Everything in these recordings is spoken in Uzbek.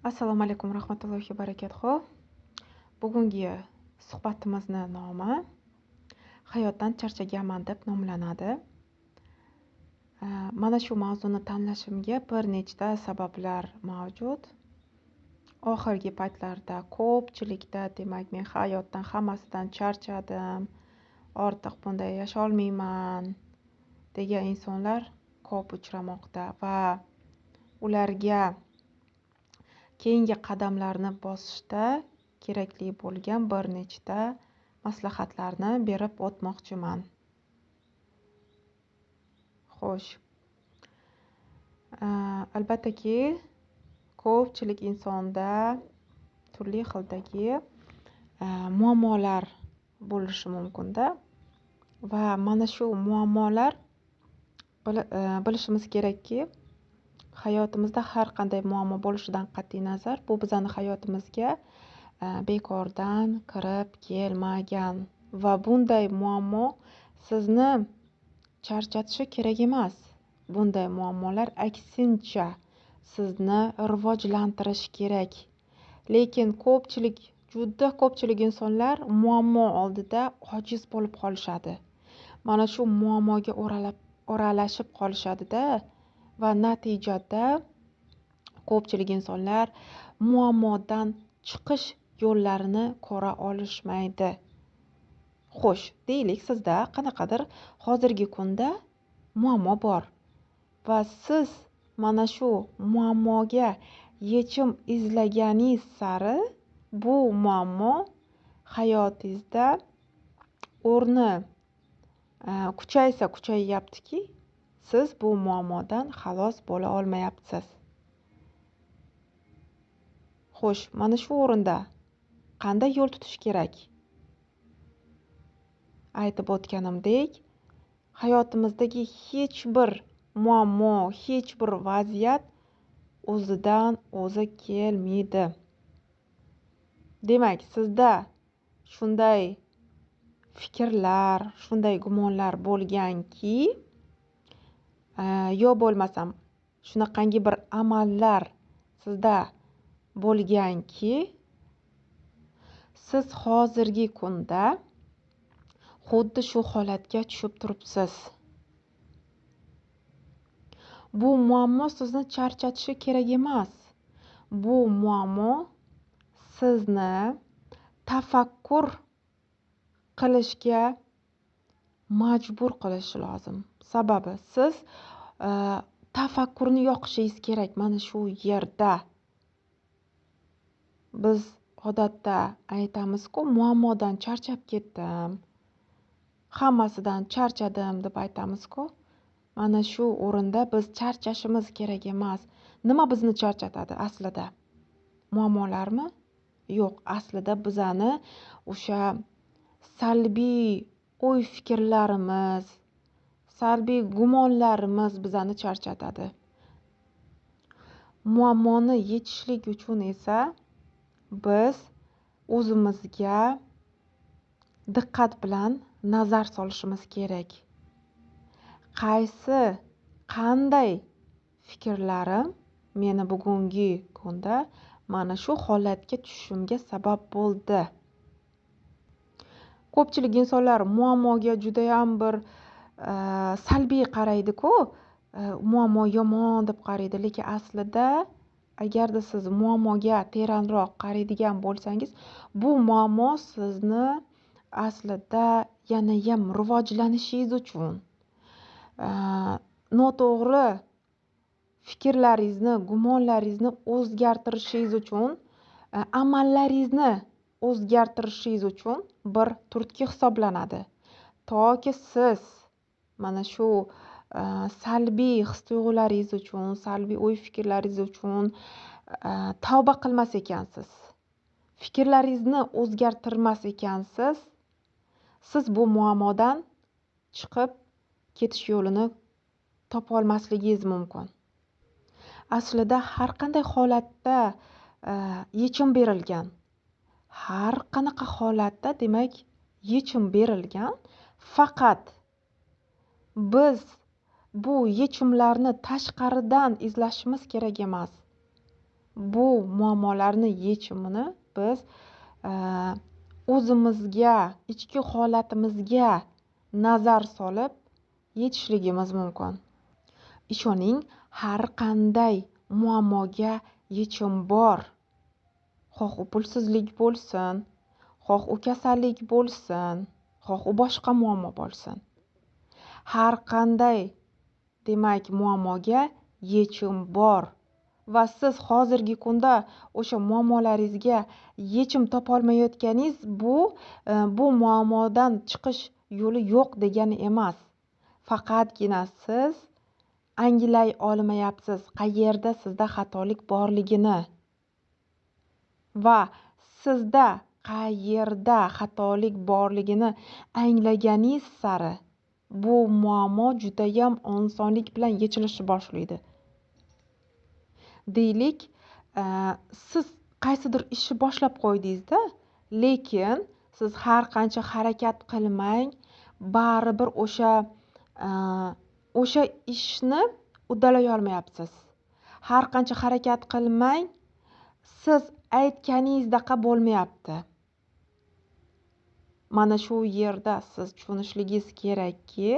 Assalomu alaykum rahmatullohi barakatuh. Bugungi suhbatimizni nomi "Hayotdan charchaganman" deb nomlanadi. Mana shu mavzuni tanlashimga bir nechta sabablar mavjud. Oxirgi paytlarda ko'pchilikda, demak, men hayotdan hammasidan charchadim, ortiq bunday yasholmayman degan insonlar ko'p uchramoqda va ularga keyingi qadamlarni bosishda kerakli bo'lgan bir nechta maslahatlarni berib o'tmoqchiman. Xo'sh, albattaki, ko'pchilik insonda turli xildagi muammolar bo'lishi mumkinda va mana shu muammolar, bilishimiz kerakki, hayotimizda har qanday muammo bo'lishidan qat'iy nazar, bu bizani hayotimizga bekordan kirib kelmagan va bunday muammo sizni charchatishi kerak emas. Bunday muammolar aksincha sizni rivojlantirishi kerak. Lekin ko'pchilik, juda ko'pchilik insonlar muammo oldida ojiz bo'lib qolishadi. Mana shu muammoga o'ralashib qolishadida va natijada ko'pchilik insonlar muammodan chiqish yo'llarini ko'ra olishmaydi. Xo'sh, deylik, sizda qanaqadir hozirgi kunda muammo bor va siz mana shu muammoga yechim izlaganingiz sari bu muammo hayotingizda o'rni kuchaysa kuchayyaptiki, siz bu muammodan xalos bo'la olmayapsiz. Xo'sh, mana shu o'rinda qanday yo'l tutish kerak? Aytib o'tganimdek, hayotimizdagi hech bir muammo, hech bir vaziyat o'zidan o'zi kelmaydi. Demak, sizda shunday fikrlar, shunday gumonlar bo'lganki, yo bo'lmasam shunaqangi bir amallar sizda bo'lganki, siz hozirgi kunda xuddi shu holatga tushib turibsiz. Bu muammo sizni charchatishi kerak emas. Bu muammo sizni tafakkur qilishga majbur qilishi lozim. Sababi siz tafakkurni yoqishingiz kerak mana shu yerda. Biz odatda aytamiz-ku, muammodan charchab ketdim, hammasidan charchadim deb aytamiz-ku. Mana shu o'rinda biz charchashimiz kerak emas. Nima bizni charchatadi aslida? Muammolarmi? Yo'q, aslida bizani o'sha salbiy o'y-fikrlarimiz, salbiy gumonlarimiz bizani charchatadi. Muammoni yechishlik uchun esa biz o'zimizga diqqat bilan nazar solishimiz kerak. Qaysi, qanday fikrlarim meni bugungi kunda mana shu holatga tushishimga sabab bo'ldi? Ko'pchilik insonlar muammoga judayam bir salbiy qaraydi-ku, muammo yomon deb qaraydi, lekin aslida agarda siz muammoga teranroq qaraydigan bo'lsangiz, bu muammo sizni aslida yanayam rivojlanishingiz uchun, noto'g'ri fikrlaringizni, gumonlaringizni o'zgartirishingiz uchun, amallaringizni o'zgartirishingiz uchun bir turtki hisoblanadi. Toki siz mana shu salbiy his-tuyg'ularingiz uchun, salbiy o'y-fikrlaringiz uchun tavba qilmas ekansiz, fikrlaringizni o'zgartirmas ekansiz, siz bu muammodan chiqib ketish yo'lini topa olmasligingiz mumkin. Aslida har qanday holatda yechim berilgan. Har qanaqa holatda, demak, yechim berilgan. Faqat biz bu yechimlarni tashqaridan izlashimiz kerak emas. Bu muammolarni yechimini biz o'zimizga, ichki holatimizga nazar solib yechishligimiz mumkin. Ishoning, har qanday muammoga yechim bor. Xoh u pulsizlik bo'lsin, xoh u kasallik bo'lsin, xoh u boshqa muammo bo'lsin. Har qanday, demak, muammoga yechim bor. Va siz hozirgi kunda o'sha muammolaringizga yechim topolmayotganingiz bu muammodan chiqish yo'li yo'q degani emas. Faqatgina siz anglay olmayapsiz qayerda sizda xatolik borligini va sizda qayerda xatolik borligini anglaganingiz sari bu muammo judayam osonlik bilan yechilishni boshlaydi. Deylik, siz qaysidir ishni boshlab qo'ydingiz-da, lekin siz har qancha harakat qilmang, baribir o'sha ishni uddalay olmayapsiz. Har qancha harakat qilmang, siz aytganingizdaqa bo'lmayapti. Mana shu yerda siz tushunishligingiz kerakki,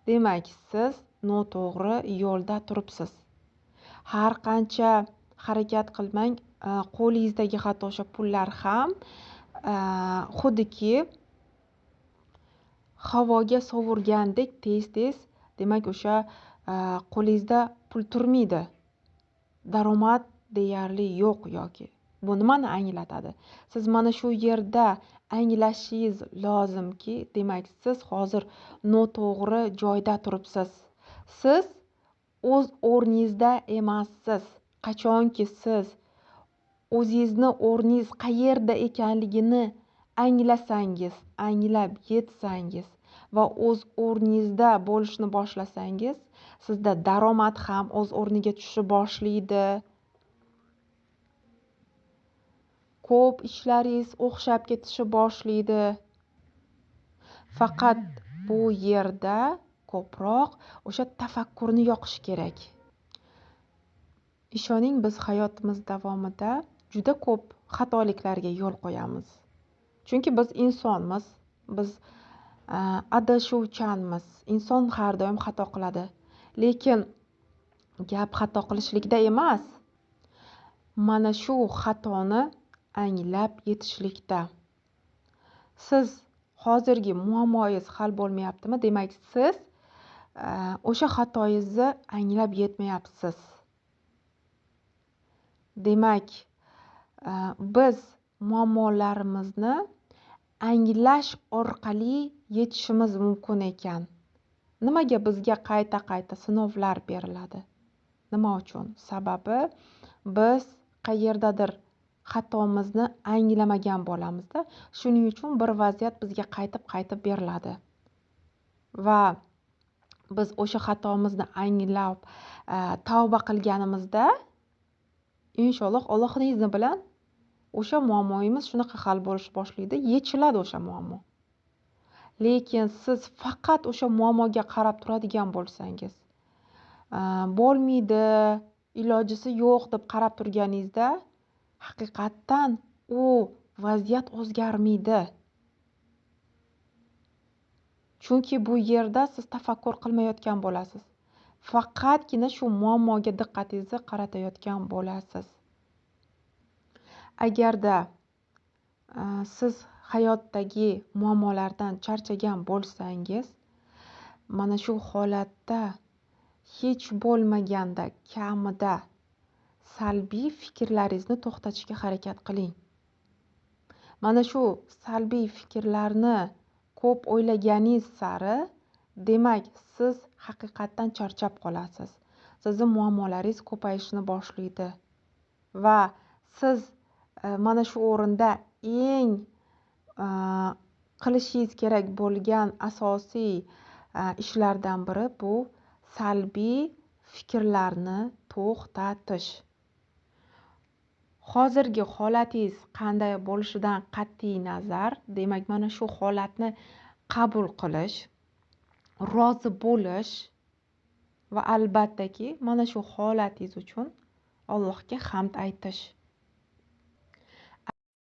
demak, siz noto'g'ri yo'lda turibsiz. Har qancha harakat qilmang, qo'lingizdagi hatto o'sha pullar ham xuddiki havoga sovurgandek tez-tez, demak, o'sha qo'lingizda pul turmaydi. Daromad deyarli yo'q yoki. Bu nimani anglatadi? Siz mana shu yerda anglashingiz lozimki, demak, siz hozir noto'g'ri joyda turibsiz. Siz o'z o'rningizda emassiz. Qachonki siz o'zingizni o'rningiz qayerda ekanligini anglasangiz, anglab yetsangiz va o'z o'rningizda bo'lishni boshlasangiz, sizda daromad ham o'z o'rniga tushishni boshlaydi. Ko'p ishlaringiz o'xshab ketishni boshlaydi. Faqat bu yerda ko'proq o'sha tafakkurni yoqish kerak. Ishoning, biz hayotimiz davomida juda ko'p xatoliklarga yo'l qo'yamiz. Chunki biz insonmiz, biz adashuvchanmiz. Inson har doim xato qiladi. Lekin gap xato qilishlikda emas. Mana shu xatoni anglab yetishlikda. Siz hozirgi muammoyingiz hal bo'lmayaptimi? Demak, siz o'sha xatoyingizni anglab yetmayapsiz. Demak, biz muammolarimizni anglash orqali yechishimiz mumkin ekan. Nimaga bizga qayta-qayta sinovlar beriladi? Nima uchun? Sababi biz qayerdadir xatomizni anglamagan bo'lamizda. Shuning uchun bir vaziyat bizga qaytib-qaytib beriladi. Va biz o'sha xatomizni anglab, tavba qilganimizda inshaalloh Allohning izni bilan o'sha muammoimiz shunaqa hal bo'lish boshlaydi, yechiladi o'sha muammo. Lekin siz faqat o'sha muammoga qarab turadigan bo'lsangiz, bo'lmaydi, ilojisi yo'q deb qarab turganingizda haqiqatdan u vaziyat o'zgarmaydi. Chunki bu yerda siz tafakkur qilmayotgan bo'lasiz. Faqatgina shu muammoga diqqatingizni qaratayotgan bo'lasiz. Agarda siz hayotdagi muammolardan charchagan bo'lsangiz, mana shu holatda hech bo'lmaganda kamida salbiy fikrlaringizni to'xtatishga harakat qiling. Mana shu salbiy fikrlarni ko'p o'ylaganingiz sari, demak, siz haqiqatdan charchab qolasiz. Sizning muammolaringiz ko'payishni boshlaydi va siz mana shu o'rinda eng qilishingiz kerak bo'lgan asosiy ishlardan biri bu salbiy fikrlarni to'xtatish. Hozirgi holatingiz qanday bo'lishidan qat'iy nazar, demak, mana shu holatni qabul qilish, rozi bo'lish va albattaki mana shu holatingiz uchun Allohga hamd aytish.